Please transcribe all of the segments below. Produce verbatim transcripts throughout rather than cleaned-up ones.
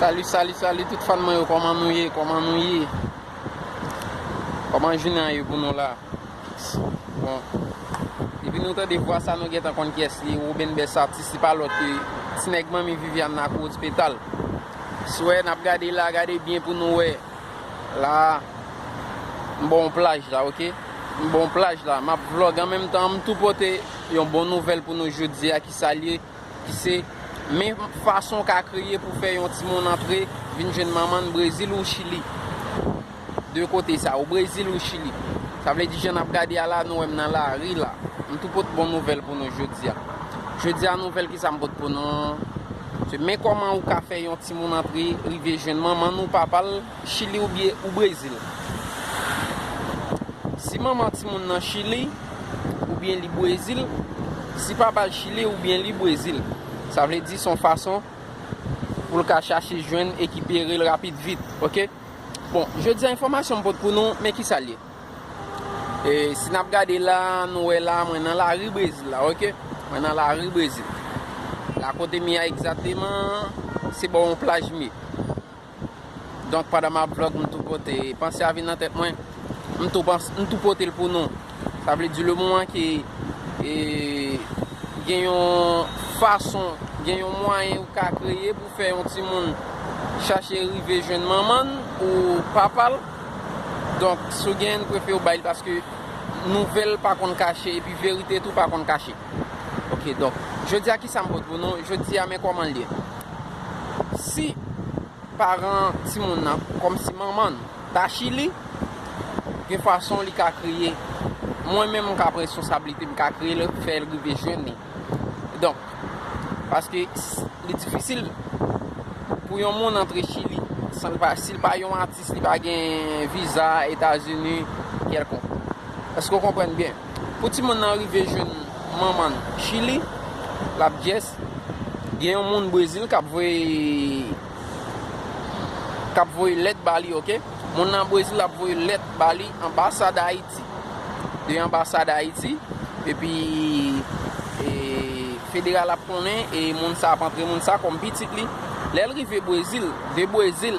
Salut, salut, salut tout fan mwen yo, kòman nou ye, kòman nou ye? Kòman jounen an ye pou nou la? Bon, depi nou tande vwa sa, nou gentan konn kiyès li, Ruben Best Artiste, li pa lòt ke ti nèg manmi Viviane nan Koz Petal. Si w wè n ap gade la, gade byen pou nou wè. La, m ba w plaj la, oke? M ba w plaj la, m ap vlog an menm tan, m tou pote yon bon nouvèl pou nou jodi a, ki sa l ye, ki se men fason w ka kreye pou fè yon timoun antre vin jwenn manman n Brezil ou Chili. De kote sa, ou Brezil ou Chili. Sa vle di jan n ap gade a la, nou wè m nan lari la. M tou pot bon nouvèl pou nou jodi a. Jodi a, nouvèl ki sa m pot pou nou? Se men kòman ou ka fè yon timoun antre, rive jwenn manman n ou papa l, Chili oubyen ou Brezil. Si manman timoun nan Chili oubyen li Brezil, si papa l Chili oubyen li Brezil. Sa vle di se yon fason pou l ka chache jwenn, ekipere l rapid vit, oke? Bon, jodi a enfòmasyon m pot pou nou, men ki sa l ye? E, si n ap gade la, nou wè la, mwen nan lari Brezil la, oke? Mwen nan lari Brezil. La kote m ye a egzakteman, se bò yon plaj m ye. Donk, pandan m ap vlog, m tou pote panse a vin nan tèt mwen. M tou pans-, m tou pote l pou nou. Sa vle di, le moman ke, e, gen yon fason, gen yon mwayen ou ka kreye pou fè yon timoun chache rive jwenn manman l ou papa l. Donk, si w gen, prefere w bay l paske nouvèl pa konn kache, epi verite tou pa konn kache. Oke, donk, jodi a ki sa m pot pou nou? Jodi a, men kòman l ye. Si paran timoun nan, kòmsi manman n, ta Chili, gen fason li ka kreye. Mwen menm, m ka pran responsablite, m ka kreye l, fè l rive jwenn li. Donk, paske s-, li difisil pou yon moun antre Chili san l pa, si l pa yon atis, li pa gen viza Etazini kèlkonk. Èske w konprann byen? Pou timoun nan rive jwenn manman n Chili, l ap dyès, gen yon moun Brezil k ap voye, k ap voye lèt ba li, oke? Moun nan Brezil ap voye lèt ba li, anbasad Ayiti. De anbasad Ayiti, epi, e, federal ap konnen, e moun sa ap antre moun sa kòm pitit li. Lè l rive Brezil, de Brezil,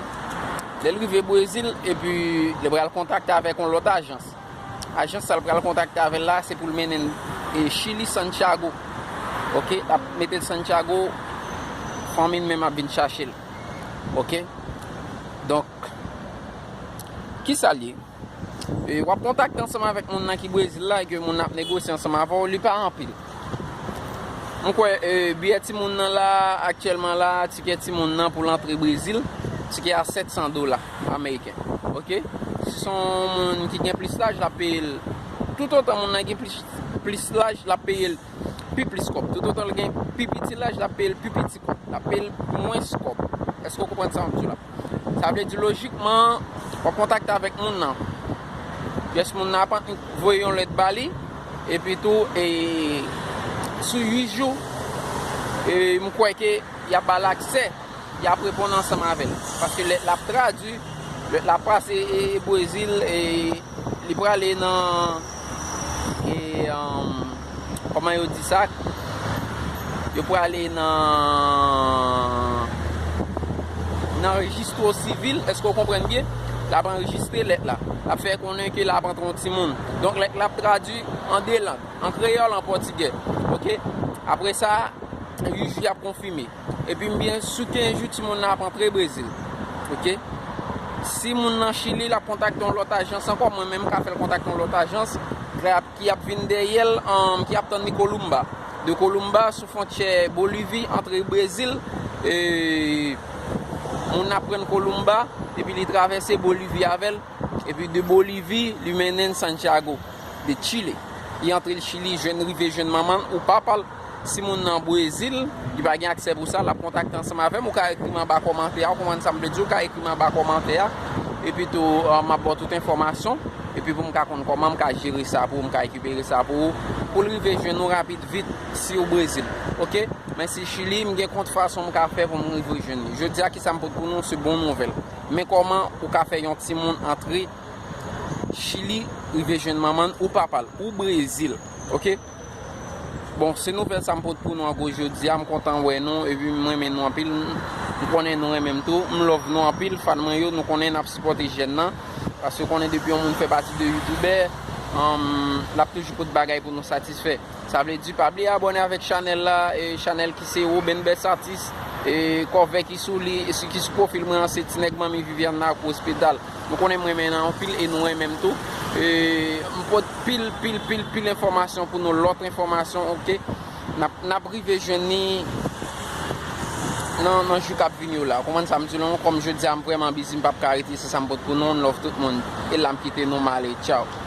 lè l rive Brezil, epi li pral kontakte avèk yon lòt ajans. Ajans sa l pral kontakte avè l la, se pou l mennen l, e, Chili, Santiago. Oke, l ap mete l Santiago, fanmi l menm ap vin chache l. Oke? Donk, ki sa l ye? E, w ap kontakte ansanm avèk moun nan ki Brezil la, e ke moun nan ap negosye ansanm avè w, li pa anpil. M kwè, e, biyè timoun nan la, aktyèlman la, tikè timoun nan pou l antre Brezil, tikè a sèt san dola ameriken. Oke? Si se yon moun ki gen plis laj, l ap peye l. Toutotan moun nan gen plis, plis laj, l ap peye l pi plis kòb. Toutotan l gen pi piti laj, l ap peye l pi piti kòb. L ap peye l mwens kòb. Èske w konprann sa m ap di w la? Sa vle di, lojikman, w ap kontakte avèk moun nan. Pyès moun nan ap voye yon lèt ba li, epi tou, e, sou uit jou, e, m kwè ke y ap ba l aksè, y ap reponn ansanm avè l. Paske lèt la ap tradui, lèt la ap pase, e, Brezil, e, li prale nan, e, um, kòman yo di sa? Yo prale nan, nan rejistro sivil. Èske w konprann byen? L ap anrejistre lèt la. L ap fè konnen ke l ap antre yon timoun. Donk, lèt la ap tradui an de lang, an kreyòl, an pòtigè. Oke? Apre sa, uit jou ap konfime. Epi m byen si kenz jou timoun nan ap antre Brezil. Oke? Si moun nan Chili, l ap kontakte yon lòt ajans ankò, mwen menm m ka fè l kontakte yon lòt ajans ki ap, ki ap vin dèyè l, um, ki ap tann li Kolomba. De Kolomba, sou fwontyè Bolivi, antre Brezil, e, moun nan ap pran Kolomba, epi li travèse Bolivi avè l, epi de Bolivi, li mennen l Santiago de Chile. Li antre l Chili, jwenn, rive jwenn manman l ou papa l. Si moun nan Brezil, li pa gen aksè pou sa, l ap kontakte ansanm avè m. Ou ka ekri m anba kòmantè a, ou konprann sa m vle di, ou ka ekri m anba kòmantè a. Epi tou, ah, m ap ba w tout enfòmasyon. Epi pou m ka konn kòman m ka jere sa pou ou, m ka rekipere sa pou ou. Pou l rive jwenn ou rapid vit, si ou Brezil. Oke? Men si Chili, m gen kont fason m ka fè pou m rive jwenn li. Jodi a, ki sa m pot pou nou, se bon nouvèl. Men kòman ou ka fè yon timoun antre Chili, rive jwenn manman l ou papa l, ou Brezil. Oke? Bon, se nouvèl sa m pot pou nou an gwo jodi a. M kontan wè nou, epi m renmen nou anpil. Ou konnen nou renmen m tou, m love nou anpil, fan mwen yo, nou konnen n ap sipòte jèn nan. Paske konnen depi yon moun fè pati de youtubè, um, l ap toujou pot bagay pou nou satisfè. Sa vle di, pa bliye abòne avèk chanèl la, e chanèl ki se Roben Best Artist, e kòvè ki sou li, e si ki sou pwofil mwen an, se Ti Nèg Manmi Viviane Narcos Pedal. Nou konnen m renmen nan anpil e nou renmen m tou. E m pot pil, pil, pil, pil enfòmasyon pou nou, lòt enfòmasyon, oke? N ap, n ap rive jwenn li nan, nan jou k ap vini yo la. Ou konprann sa m di nou? Kòm jodi a m vrèman bizi, m p ap ka rete, se sa m pot pou nou. Love tout moun. E la m kite nou, m ale. Tchao.